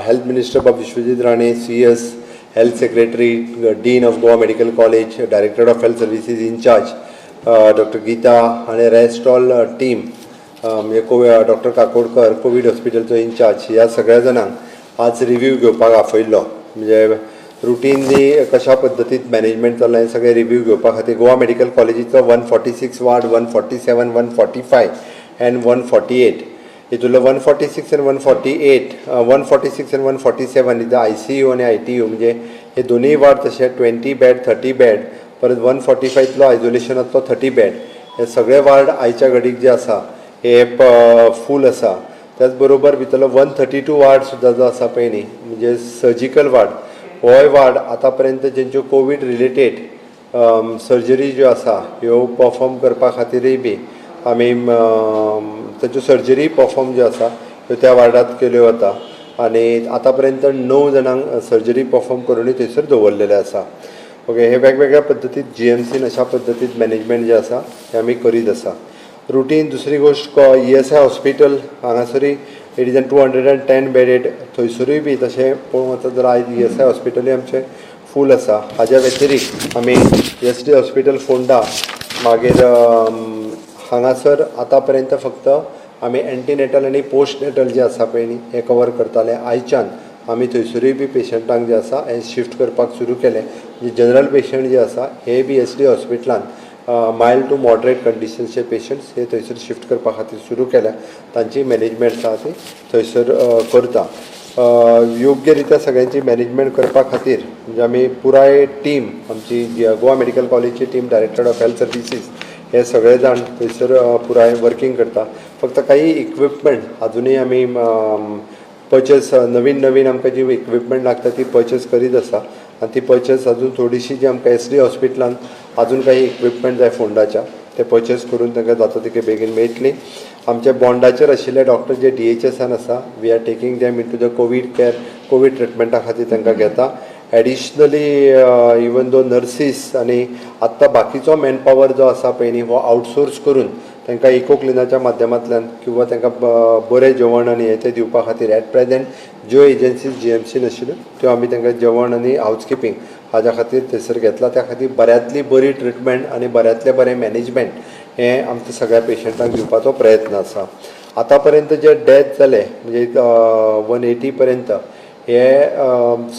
Health minister बाब Vishwajit Rane, CS, health secretary, dean of Goa Medical College, director of health services incharge doctor Gita आनी rest all team, म्हणजे doctor Kakodkar, Covid हॉस्पिटलचो in-charge, ह्या सगळ्या जाणांक आज review घेवपाक आफयल्लो. म्हणजे रुटीनली कशा पद्दतीत मॅनेजमेंट चल्लां हें सगळें रिव्यू घेवपा खातीर. गोवा मेडिकल कॉलेजीचो 146 ward, 147, 145 and 148, हितूंतलो 146 and 148, 146 and 147 इथं आयसीयू आनी आयटीयू, म्हणजे हे दोनूय वार्ड तशे 20 बेड, 30 बेड, परत 145तलो आयसोलेशनांतलो 30 बेड, हे सगळे वार्ड आयच्या घडीक जे आसा हे फूल आसा. त्याच बरोबर भितरलो 132 वार्ड सुद्दां जो आसा पळय न्ही, म्हणजे सर्जिकल वार्ड, होय वार्ड आतां पर्यंत जेंच्यो कोवीड रिलेटेड सर्जरी ज्यो आसा ह्यो परफॉर्म करपा खातीरय बी आमी ताच्यो सर्जरी परफॉर्म ज्यो आसा त्यो त्या वार्डात केल्यो वता आनी आतां पर्यंत णव जाणांक सर्जरी परफॉर्म करूनय थंयसर दवरलेलें आसा. ओके, हे वेगवेगळ्या पद्दतीत जीएमसीन अशा पद्दतीत मॅनेजमेंट जें आसा तें आमी करीत आसा रुटीन. दुसरी गोश्ट, ईएसआय हॉस्पिटल हांगासरूय it is an 210 bedded. थंयसरूय बी तशें पळोवंक वचत जाल्यार आयज ईएसआय हॉस्पिटलूय आमचें फूल आसा. हाज्या व्यतिरिक्त आमी एसडी हॉस्पिटल फोंडा, मागीर हांगासर आतां पर्यंत फक्त आमी एंटीनेटल आनी पोस्ट नेटल जे आसा पळय न्ही हें कवर करताले. आयच्यान आमी थंयसरूय बी पेशंटांक जे आसा हें शिफ्ट करपाक सुरू केलें. म्हणजे जनरल पेशंट जे आसा हे बी एस डी हॉस्पिटलान मायल्ड टू मॉडरेट कंडिशन्सचे पेशंट्स हे थंयसर शिफ्ट करपा खातीर सुरू केल्या. तांची मॅनेजमेंट आसा ती थंयसर करता. योग्य रित्या सगळ्यांची मॅनेजमेंट करपा खातीर म्हणजे आमी पुराय टीम आमची जी गोवा मेडिकल कॉलेजची team, director of health services, हे सगळे जाण थंयसर पुराय वर्कींग करता. फक्त काही इक्विपमेंट अजुनूय आमी पर्चेस, नवीन नवीन आमकां जी इक्विपमेंट लागता ती पर्चेस करीत आसा आनी ती पर्चेस अजून थोडीशी जी आमकां एस डी हॉस्पिटलान अजून काही इक्विपमेंट जाय फोंडाच्या, ते पर्चेस करून तांकां जाता तितके बेगीन मेळटली. आमच्या बॉन्डाचेर आशिल्ले डॉक्टर जे डीएचएसान आसा, we are taking them into the COVID care. Covid ट्रिटमेंटा खातीर तांकां घेता. एडिशनली इवन दो नर्सीस आनी आत्तां बाकीचो मॅन पावर जो आसा पळय न्ही, हो आउटसोर्स करून तांकां इको क्लिनाच्या माध्यमांतल्यान किंवा तांकां बरें जेवण आनी हें तें दिवपा खातीर एट प्रेजेंट ज्यो एजन्सीज जीएमसीन आशिल्ल्यो त्यो आमी तांकां जेवण आनी हावज किपींग हाज्या खातीर थंयसर घेतला. त्या खातीर बऱ्यांतली बरी ट्रिटमेंट आनी बऱ्यांतलें बरें मॅनेजमेंट हें आमच्या सगळ्या पेशंटांक दिवपाचो प्रयत्न आसा. आतां पर्यंत जे डेथ जाले, म्हणजे 180 पर्यंत, हे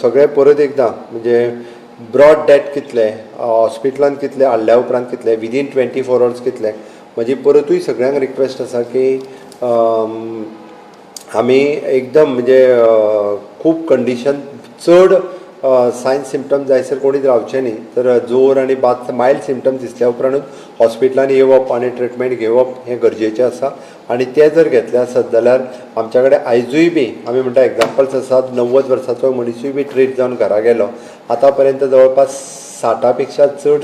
सगळे परत एकदां म्हणजे ब्रॉट डेथ कितले, हॉस्पिटलान कितले हाडल्या उपरांत कितले, विदीन 24 अवर्स कितले. म्हजी परतूय सगळ्यांक रिक्वेस्ट आसा की आमी एकदम म्हणजे खूब कंडिशन चड सायन सिमटम जायसर कोणीच रावचे न्ही, तर जोर आनी बाद मायल्ड सिमटम्स दिसल्या उपरांतूच हॉस्पिटलान येवप आनी ट्रिटमेंट घेवप हें गरजेचें आसा. आनी तें जर घेतलें आसत जाल्यार आमच्या कडेन आयजूय बी आमी म्हणटा एग्जाम्पल्स आसात, 90 वर्साचो मनिसूय बी ट्रीट जावन घरा गेलो. आतां पर्यंत जवळपास 60 पेक्षा चड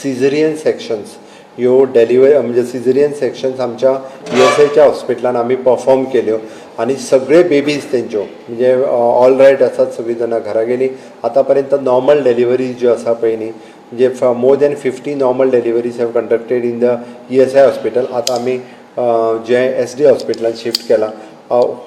सिजरियन सेक्शन्स ह्यो डेलिवरी, म्हणजे सिजरियन सेक्शन्स आमच्या ईएसआयच्या हॉस्पिटलान आमी परफॉर्म केल्यो आनी सगळे बेबीज तेंच्यो म्हणजे ऑल रायट आसात, सगळीं जाणां घरा गेलीं. आतां पर्यंत नॉर्मल डिलिव्हरी ज्यो आसा पळय न्ही, म्हणजे more than 50 normal deliveries have conducted in the ESI hospital. आतां आमी जे एस डी हॉस्पिटलान शिफ्ट केलां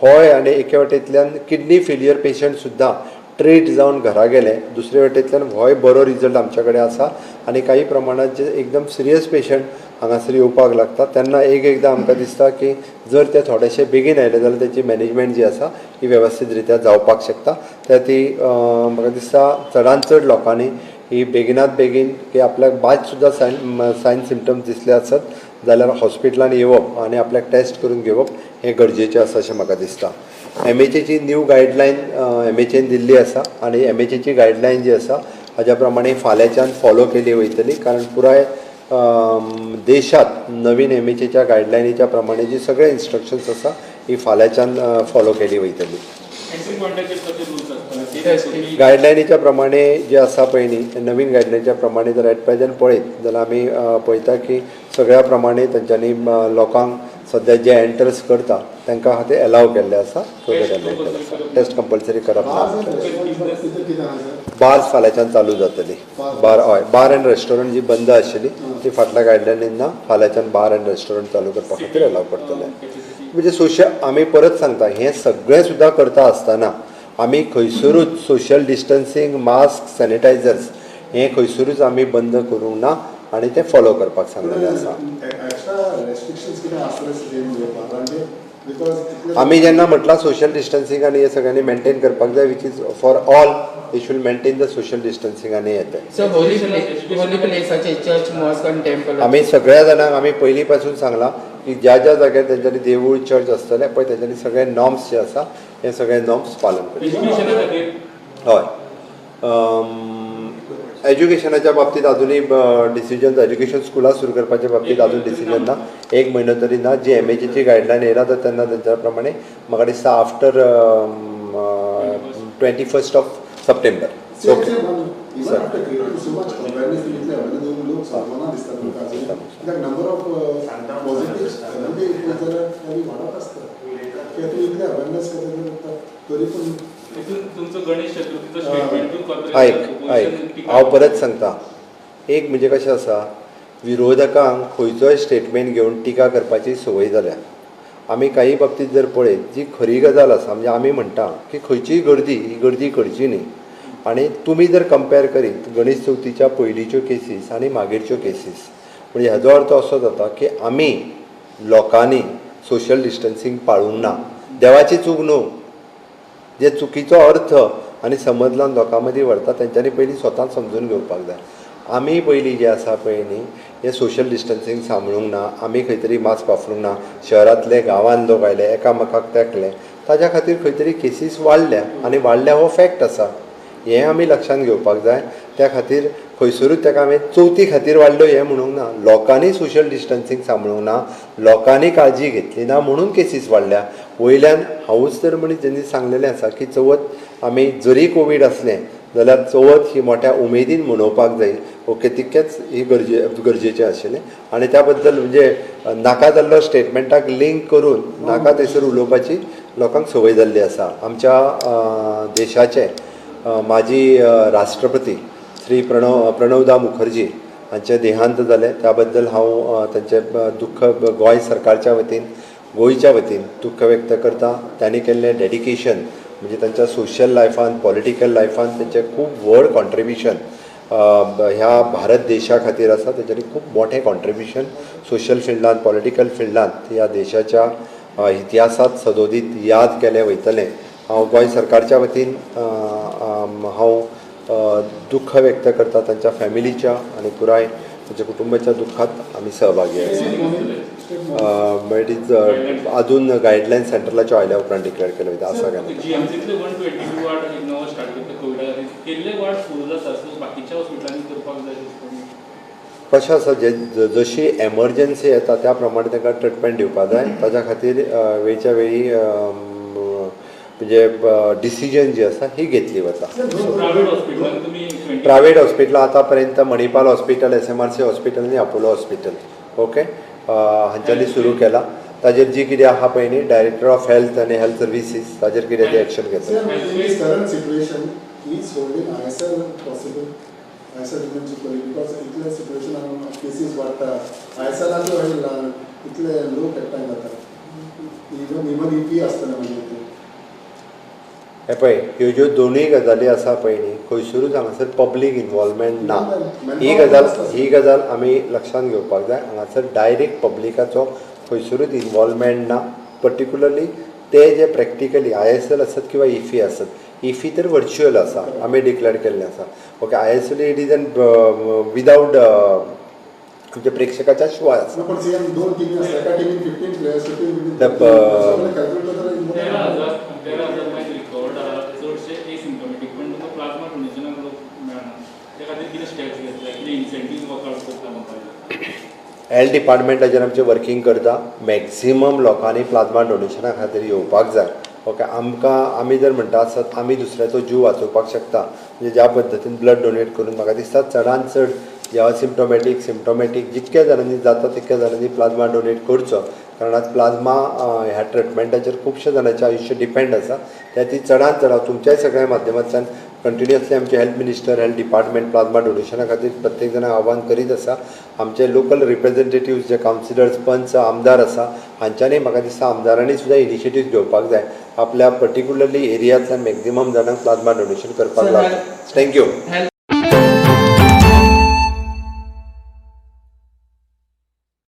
होय आनी एके वटेंतल्यान किडनी फेलियर पेशंट सुद्दां ट्रीट जावन घरा गेले. दुसरे वटेंतल्यान होय बरो रिजल्ट आमच्या कडेन आसा. आनी काही प्रमाणात जे एकदम सिरियस पेशंट हांगासर येवपाक लागता तेन्ना एक एकदां आमकां दिसता की जर ते थोडेशे बेगीन आयले जाल्यार तेची मॅनेजमेंट जी आसा ती वेवस्थीत रित्या जावपाक शकता. त्या ती म्हाका दिसता चडान चड लोकांनी ही बेगिनात बेगीन की आपल्याक बाद सुद्दां सायन सायन सिमटम्स दिसले आसत जाल्यार हॉस्पिटलान येवप आनी आपल्याक टेस्ट करून घेवप हें गरजेचें आसा अशें म्हाका दिसता. एमएचएची न्यू गायडलायन एमएचएन दिल्ली आसा आनी एमएचएची गायडलायन जी आसा हाज्या प्रमाणे फाल्यांच्यान फॉलो केली वयतली, कारण पुराय देशात नवीन एमएचएच्या गायडलायनीच्या प्रमाणे जी सगळे इन्स्ट्रक्शन्स आसा ही फाल्यांच्यान फॉलो केली वयतली. एंट्री पॉयंटाचेर कसे रूल्स असतात ते? गायडलायनीच्या प्रमाणे जे आसा पळय न्ही, ते नवीन गायडलायनीच्या प्रमाणे जर एट प्रेजंट पळयत जाल्यार आमी पळयता की सगळ्या प्रमाणे तेंच्यांनी लोकांक सद्या जे एंटर्स करता तांकां खातीर एलाव केल्लें आसा. टेस्ट कंपल्सरी करप ना. बार्स फाल्यांच्यान चालू जातली. बार, हय, बार अँड रेस्टॉरंट जी बंद आशिल्ली ती फाटल्या गायडलायनीन ना, फाल्यांच्यान बार अँड रेस्टॉरंट चालू करपा खातीर एलाव करतले. म्हणजे सोशल, आमी परत सांगता, हें सगळें सुद्दां करता आसतना आमी खंयसरूच सोशल डिस्टन्सींग, मास्क, सॅनिटायझर्स हें खंयसरूच आमी बंद करूंक ना आनी तें फॉलो करपाक सांगलेलें आसा. एक्स्ट्रा रेस्ट्रिक्शन्स कितें आसतले बाजारांचे because आमी जेन्ना म्हटलां सोशल डिस्टन्सींग आनी हें सगळ्यांनी मेंटेन करपाक जाय, which is for all, they should maintain the social distancing आनी येते. सो होली होली प्लेसाचे चर्च, मॉस्क आनी टेम्पल. आमी सगळ्या जाणांक आमी पयलीं पासून सांगलां की ज्या ज्या जाग्यार तेंच्यांनी देवूळ, चर्च आसतलें पळय, तेंच्यांनी सगळे नॉर्म्स जे आसा हे सगळे नॉर्म्स पालन करचे. एज्युकेशना खातीर? हय, एज्युकेशनाच्या बाबतींत अजुनूय डिसिजन, एज्युकेशन स्कुलां सुरू करपाच्या बाबतींत अजून डिसिजन ना, एक म्हयनो तरी ना. जी एमएचएची गायडलायन येयला तर तेन्ना तेंच्या प्रमाणे म्हाका दिसता after 21st of September. Okay. Even after creating so much awareness, इतले अवेअरनेस दिवन लोक समजना दिसता तुमकां अजून, कित्याक नंबर ऑफ पॉझिटिव्ह एवरी जाल्यार तरी वाडत आसता. कित्याक तुमी इतले अवेअरनेस करता तरी पूण तितून तुमचो गणेश चतुर्थीचो स्टेटमेंटूय आयक आयक, हांव परत सांगता एक, म्हणजे कशें आसा, विरोधकांक खंयचोय स्टेटमेंट घेवन टिका करपाची संवय जाल्या. आमी काही बाबतींत जर पळयत, जी खरी गजाल आसा, म्हणजे आमी म्हणटा की खंयचीय गर्दी ही गर्दी करची न्ही. आनी तुमी जर कंपेर करीत गणेश चवथीच्या पयलींच्यो केसीस आनी मागीरच्यो केसीस, म्हणजे हाजो अर्थ असो जाता की आमी लोकांनी सोशल डिस्टन्सींग पाळूंक ना. देवाची चूक न्हू. जे चुकीचो अर्थ आनी समज लावन लोकां मदीं व्हरता, तेंच्यांनी पयलीं स्वताच समजून घेवपाक जाय. आमी पयलीं जें आसा पळय न्ही, हें सोशल डिस्टन्सींग सांबाळूंक ना, आमी खंय तरी मास्क वापरूंक ना, शहरांतले गांवांत लोक आयले, एकामेकाक तेंकले, ताज्या खातीर खंय तरी केसीस वाडल्या आनी वाडल्या हो फॅक्ट आसा. हें आमी लक्षांत घेवपाक जाय. त्या खातीर खंयसरूच ताका हांवें चवथी खातीर वाडल्यो हें म्हणूंक ना. लोकांनी सोशल डिस्टन्सींग सांबाळूंक ना, लोकांनी काळजी घेतली ना म्हणून केसीस वाडल्या. वयल्यान हांवूच तर मनीस जेन्ना सांगलेलें आसा की चवथ आमी जरी कोवीड आसलें जाल्यार चवथ ही मोठ्या उमेदीन मनोवपाक जाय, ओके, तितकेंच ही गरजेचें आशिल्लें. आनी त्या बद्दल म्हणजे नाका जाल्लो स्टेटमेंटाक लिंक करून नाका थंयसर उलोवपाची लोकांक संवय जाल्ली आसा. आमच्या देशाचे माजी राष्ट्रपती श्री प्रणवदा मुखर्जी हांचें देहांत जालें, त्या बद्दल हांव तांचें दुख्ख गोंय सरकारच्या वतीन, गोंयच्या वतीन दुख्ख व्यक्त करता. तांणी केल्लें डेडिकेशन, म्हणजे तांच्या सोशल लायफान, पॉलिटिकल लायफान तांचें खूब व्हड कॉन्ट्रिब्युशन ह्या भारत देशा खातीर आसा. तेंच्यांनी खूब मोठें कॉन्ट्रिब्युशन सोशल फिल्डान, पॉलिटिकल फिल्डान ह्या देशाच्या इतिहासांत सदोदीत याद केलें वयतलें. हांव गोंय सरकारच्या वतीन हांव दुख्ख व्यक्त करता. तांच्या फॅमिलीच्या आनी पुराय तांच्या कुटुंबाच्या दुख्खात आमी सहभागी आसा. It is अजून गायडलायन सेंट्रलाच्यो आयल्या उपरांत डिक्लेअर केले वयता आसा काय ना. जीएमसीतले 122 वार्ड एक नवो स्टार्ट करता कोविडा खातीर, केल्ले वार्ड फूल जाता, सो बाकीच्या हॉस्पिटलांनी करपाक जाय अशें. कशें आसा, जे जशी एमर्जन्सी येता त्या प्रमाणे तांकां ट्रिटमेंट दिवपाक जाय. ताच्या खातीर वेळच्या वेळी म्हणजे डिसिजन जी आसा ही घेतली वता. प्रायवेट हॉस्पिटलान तुमी 20 प्रायवेट हॉस्पिटलां आतां पर्यंत मणिपाल हॉस्पिटल, एसएमआरसी हॉस्पिटल आनी अपोलो हॉस्पिटल, ओके, हांच्यांनी सुरू केला. ताजेर जी कितें आहा पळय न्ही, डायरेक्टर ऑफ हेल्थ आनी हेल्थ सर्विसीस ताजेर कितें तें एक्शन घेतले. Sir, in this current situation, is holding ISL possible? ISL remains equally because इतले situation cases वाडटा, ISL इतले लोक एकठांय जाता, इवन इपी आसतले मागीर ते. हे पळय, ह्यो ज्यो दोनूय गजाली आसा पळय न्ही, खंयसरूच हांगासर पब्लीक इनवॉल्वमेंट ना. ही गजाल आमी लक्षांत घेवपाक जाय. हांगासर डायरेक्ट पब्लिकाचो खंयसरूच इनवॉल्वमेंट ना. पर्टिक्युलरली ते जे प्रॅक्टिकली आयएसएल आसत किंवा इफी आसत, इफी तर वर्च्युअल आसा, आमी डिक्लेअर केल्लें आसा, okay. ISL it is an without आमच्या प्रेक्षकाच्या शिवाय आसा. पण सीएम, दोन टिमी आसता, एका टिमीन 15 प्लेयर्स, 15. कॅल्क्युलेट करता. 13,000 मागीर रिकवर्ड आहा, चडशे एसिम्टोमॅटीक, पण तुमकां प्लाझ्मा डोनेशनाक लोक मेळना. त्या खातीर कितें स्टेप्स घेतल्या, कितें इन्सेंटीव वर्कआउट करता म्हाका? हेल्थ डिपार्टमेंटाचेर आमचें वर्कींग करता. मॅक्झिमम लोकांनी प्लाझ्मा डोनेशना खातीर येवपाक जाय, ओके. आमकां आमी जर म्हणटा आसत आमी दुसऱ्याचो जीव वाचोवपाक शकता, म्हणजे ज्या पद्दतीन ब्लड डोनेट करून, म्हाका दिसता चडान चड जेवा सिम्टोमॅटीक सिम्टोमॅटीक जितक्या जाणांनी जाता तितक्या जाणांनी प्लाझ्मा डोनेट करचो, कारण आज प्लाझ्मा ह्या ट्रिटमेंटाचेर खुबश्या जाणांचें आयुश्य डिपेंड आसा. त्या ती चडान चड हांव तुमच्याय सगळ्या माध्यमांतल्यान कंटिन्युअसली आमचे health minister, health department plasma डोनेशना खातीर प्रत्येक जाणाक आव्हान करीत आसा. आमचे लोकल रिप्रेझेंटेटिव्ज जे कावन्सिलर्स, पंच, आमदार आसा, हांच्यांनी, म्हाका दिसता, आमदारांनी सुद्दां इनिशिएटीव घेवपाक जाय, आपल्या पर्टिक्युलरली एरियांतल्यान मॅक्झिमम जाणांक प्लाझ्मा डोनेशन करपाक Sir, लागता. Thank you. Health